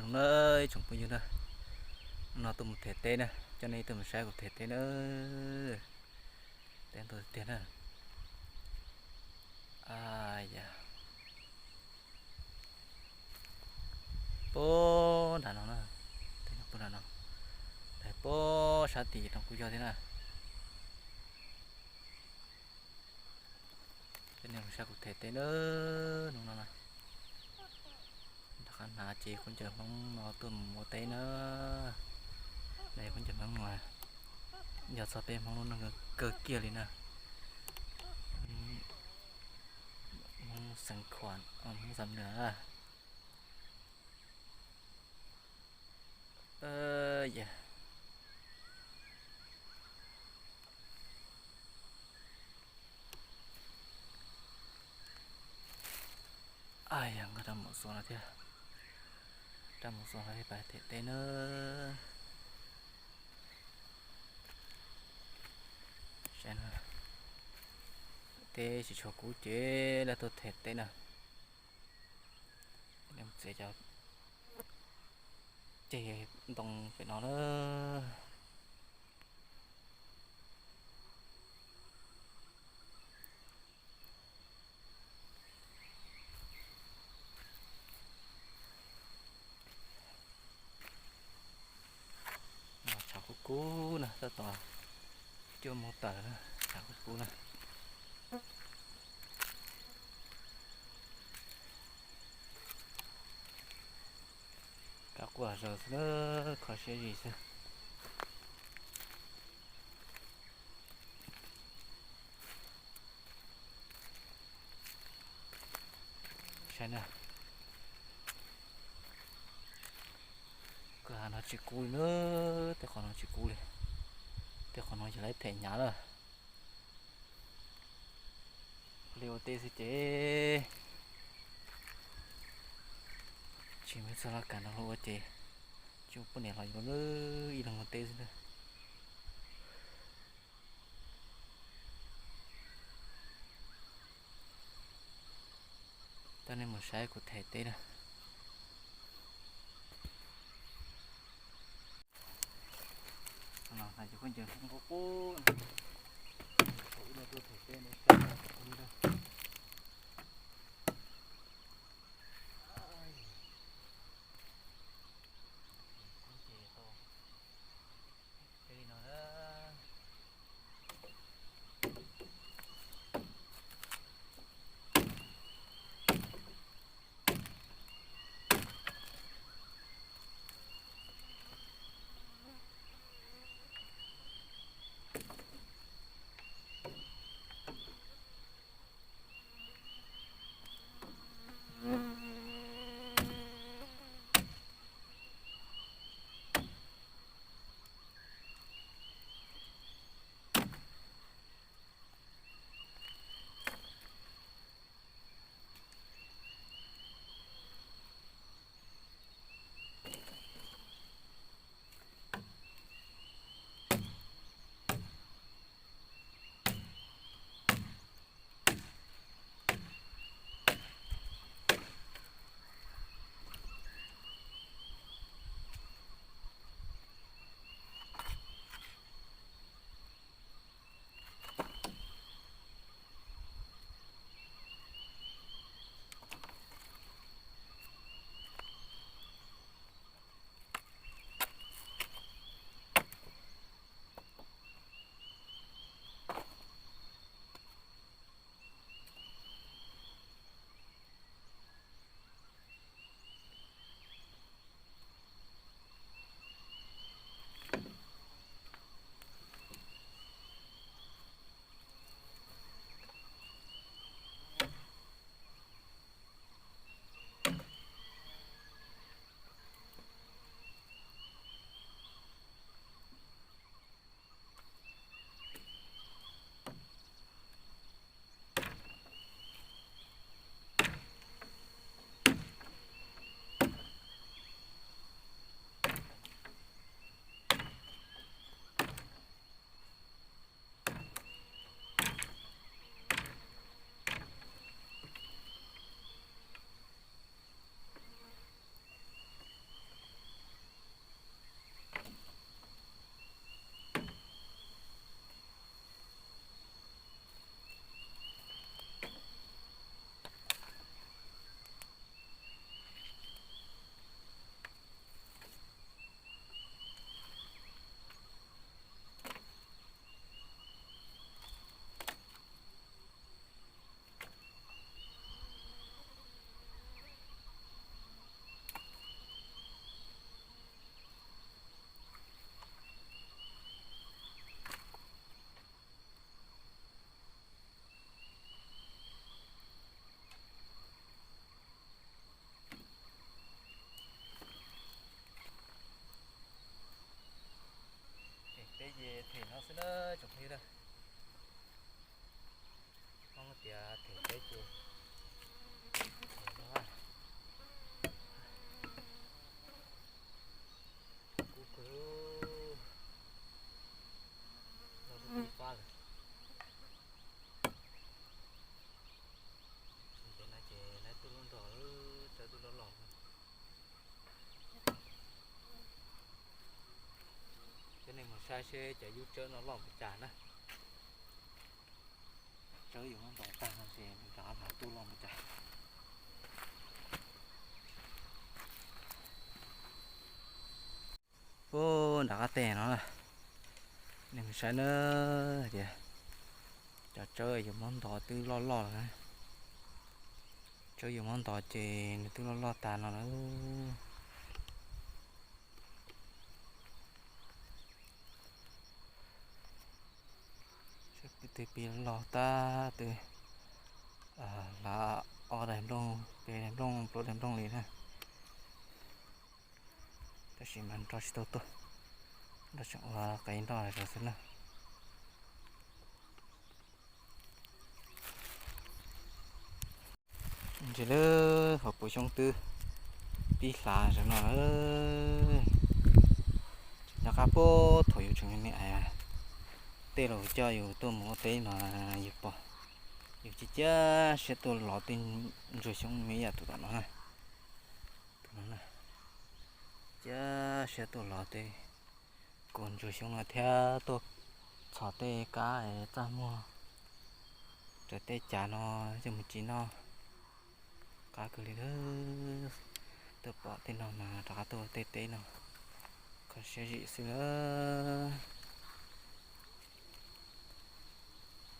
Na, ib tsoom phooj ywg na, no tuaj mus them teb na, coj nej tuaj mus saib kuv them teb na. Teb ntau tiag tiag na. Yam, puag nram no na, puag nram no, puag sab tid no kuj yog thiab na. Coj nej mus saib kuv them teb na, hnub no na. Rov qab hnav ces khaub ncaws Hmoob no tuaj mus ua teb na. Khaub ncaws Hmoob mas yog txog peb Hmoob lub neej kawg kiag li na. Hmoob Xeev Khuam, Hmoob Xam Nuas. Yog nkawd rab mus xua no thiab, rab mus xua no thiab pab them teb na. Saib na, teb tsis tshua kub ces lawv tuaj them teb na. Txiav cov ceg ntoo pem no na. Tshav kub kub na, tab tom cuaj moos tawm na, tshav kub kub na. Kab quaj zog xwb na, kho siab zim xwb. Saib na, kwj ha no tsis kub li na, tej qhov no tsis kub li, tej qhov no yog lawv them hnyav lawm. Li ua teb xwb ces tsis muaj txog laj kam no los ua ces tsis muaj poj niam los yuav, ib leeg ua teb xwb na. Coj nej mus saib kuv them teb na. Hnav cov khaub ncaws Hmoob qub qub, ib leeg tuaj them teb no. Nej mus saib seb cov yub tsawb no loj npaum cas na. Tsawb yuav muab nto tag no ces nws rov qab hlav tuaj loj npaum cas. Ub, nram qab teg no na, nej mus saib na, tias cov tsawb yuav muab nto twb loj loj lawm na. Tsawb yuav muab nto ces nws twb loj loj tag no lawm. Twb pib loj tab twb hlav ob daim nplooj, peb daim nplooj, plaub daim nplooj li na. Tab sis mas nroj tsis tau tuaj, nroj tseem ua qe nroj zog xwb na. Ntsia lawm, hauv paus xyoob twb pib hlav zog no lawm. Nyob qab puag thaum yus tseem me me, tej laus coj yus tuaj mus ua teb mas yus pom, yus cia cia siab tuaj lov tej ntsuag xyoob me ib yam tus tom no na. Tus no na, cia siab tuaj lov tej kaus ntsuag xyoob no thiab tuaj txhom tej kab txaj muag raws tej cav no coj mus ci noj. Qab kawg li lawm, tuaj pom tej no mas rov qab tuaj ua tej teb no, kho siab zim xwb na.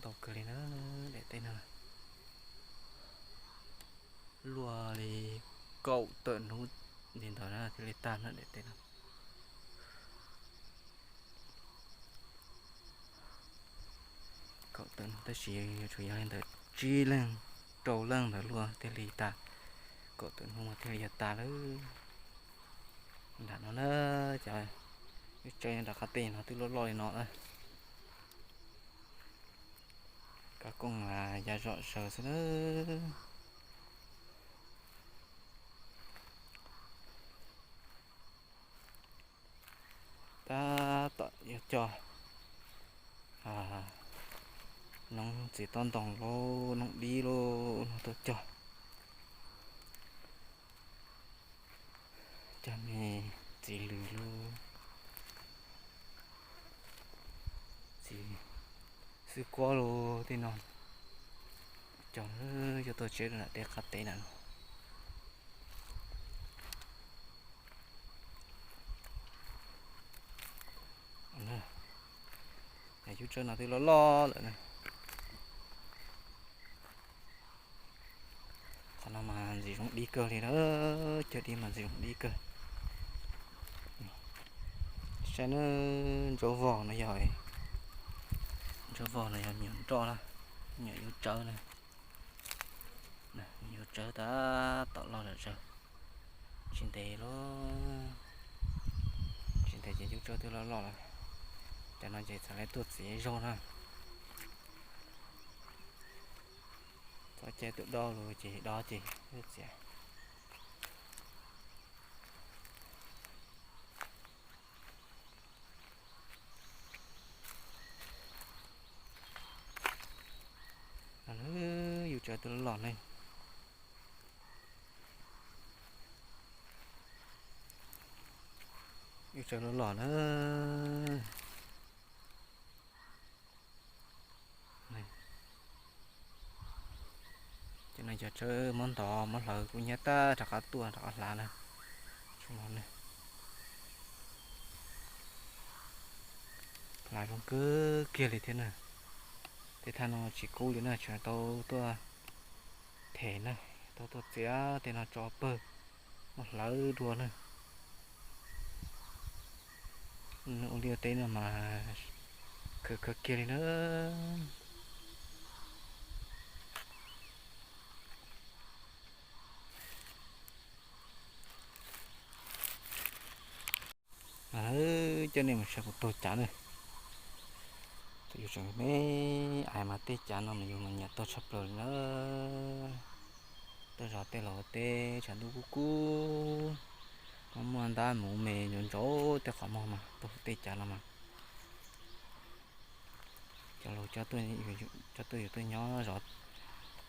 Ntau kawg li na, daim teb no. Luaj li kaum tawm hnub li ntawd na thiaj li tag na daim teb no. Kaum tawm hnub tab sis yuav tsum yog li ntawd tsib leeg rau leej ntawd luaj thiaj li tag, kaum tawm hnub mas thiaj li yog tag lawm. Nram no na, cov yub tsawb nram qab teg no twb loj loj li no na. Kab kooj ya zom zaws xwb na. Tab tom yuav cog noob txiv tob ntoo lauj, noob dib lauj no tuaj cog. Cog me txiv lws lauj, txiv xwb kuab lauj tej no. Cog coj tuaj tseb rau nram tej qab teb na no. Yub tsawb no twb loj loj lawm na. Qhov no mas ntxim zoo dib kawg li na, cog dib mas ntxim zoo dib kawg. Saib na, ntsuab vog no yog, ntsuab vog no yog me nyuam nroj na, me nyuam yub tsawb na. Me nyuam yub tsawb tab tom loj zom zaws, tsis ntev lauj, tsis ntev ces yub tsawb twb loj loj lawm. Cov no ces txhad li tuaj txiav zaug na. Txhob caij tus dob los ces dob ces txiav. Yub tsawb twb loj loj ne. Yub tsawb loj loj na. Ces no cov tsawb muab ntov muab hlawv kuj nyab tab rov qab tuaj rov qab hlav na. Tsuas no ne, hlav zoo kawg kiag li thiab na. Tej thaj no tsis kub li na, tseem tau tuaj them na, tau tuaj txiav tej no tso pawg muab hlawv dua na. Ua liaj ua teb no mas khwv kawg kiag li na. Coj nej mus saib kuv taug cav na. Thaum yus tseem me me mas tej cav no mas yus mas nyiam taug tshaj plaws li na. Tuaj zov tej laus teb tshav ntuj kub kub, muaj muaj ntab mus me ntsaus ntsaus tej qhov muag mas taug tej cav no mas. Cov laus coj tuaj, yus tuaj nyob zov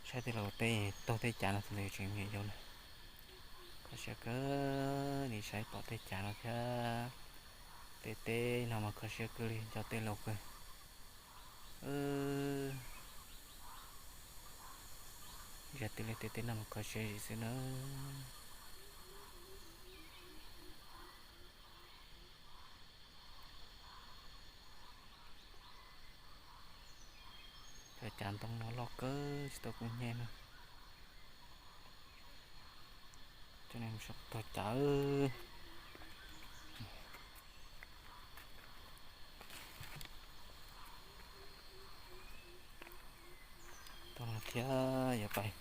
saib tej laus teb taug tej cav no thaum ntawd yus tseem me me yau na. Kho siab kawg li saib pom tej cav no thiab. Tej teb no mas kho siab kawg li, cov tej laus kawg. Zaj twg li tej teb no mas kho siab zim xwb na. Cov cav ntoo no loj kawg tsis tau kub hnyiab na. Cov neeg so tog cav. Tuaj no thiab yuav pais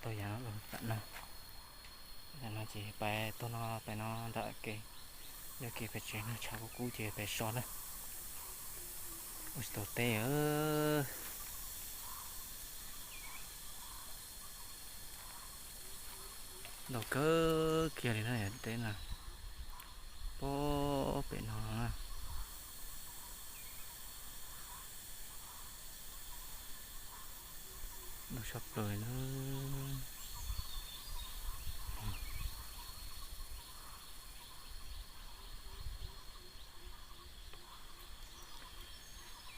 taug yav no, tam no, tam no ces pais tuaj no pais no nram kev, yog kev pais tsev no tshav kub kub ces pais so na. Ua tsis tau teb. Ntau kawg kiag li na yom, teb na. Pom pem no na. Ntau tshaj plaws li na.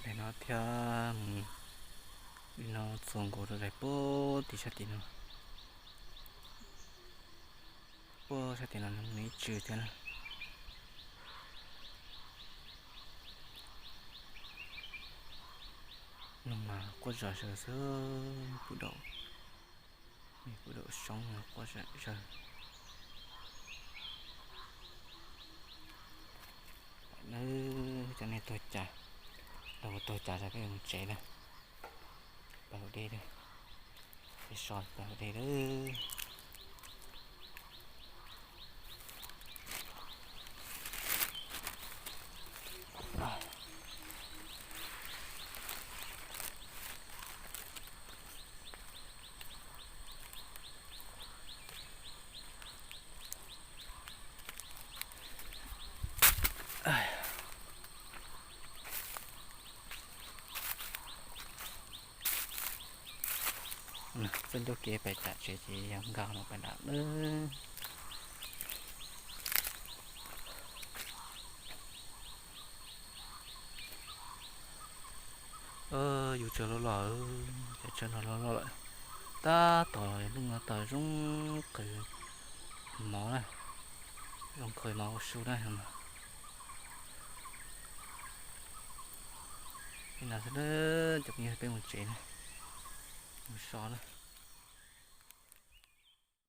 Daim no thiab mus li no txuas nkaus rau daim puag tim sab tim no. Puag sab tim no nws ib tswm thiab na. Noog mas quaj zom zaws xwb, puv daum, puv daum soob quaj zom zaws. Cov neeg tuag cas, los tuag cas ces peb mus tsev na. Pais hauv dej, peb so pais hauv dej lawm. Peb ntug kev pais tam tsev ces yog nkag no pais nram lawm. Yus tsaws loj loj, cov tsaws no loj loj lawm. Tab tom lub no tau zoo qhwv mov na, zoo qhwv mov ua su na. Li no xwb, cov phooj ywg, peb mus tsev na, mus so na.